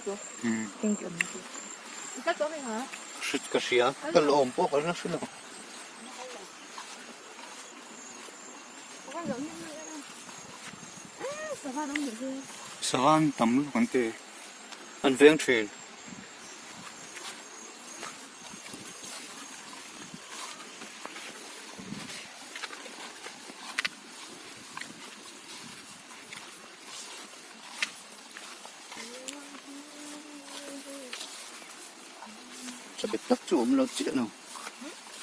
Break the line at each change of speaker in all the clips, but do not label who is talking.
chu tank awmna chu. I kal tawh mai ha?
Hrit ka hria, kal awm pawh ka la hre lo. Sava an tam lutuk an ti, an veng thin. Chabet tak chu awm lo chiah lo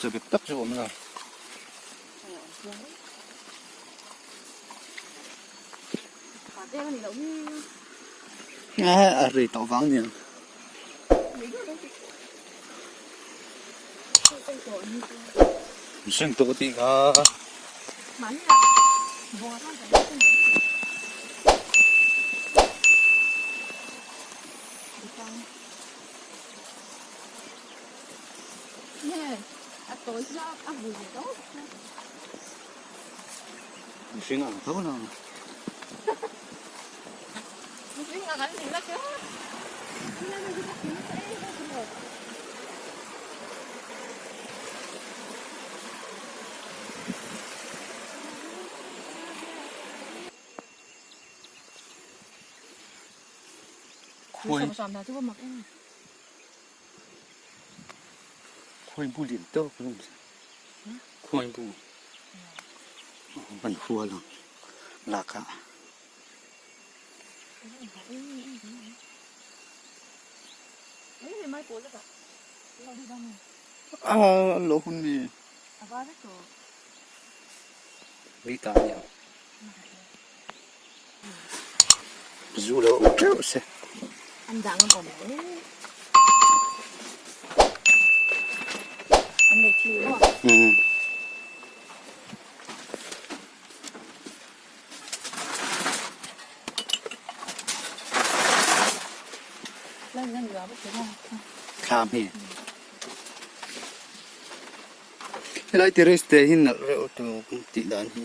chabet tak chu awm lo. A rei tawh vang nia. Mihring tawh tih kha. Mihring ang tho na. Khuai khuai bu lian tawk hlawm se khuai bu an hual ang lak ah. A lo hun mi ui ta nia zu lo awm teuh se. Thlam hi helai terrace te hi nalh reuh tur tih dan hi.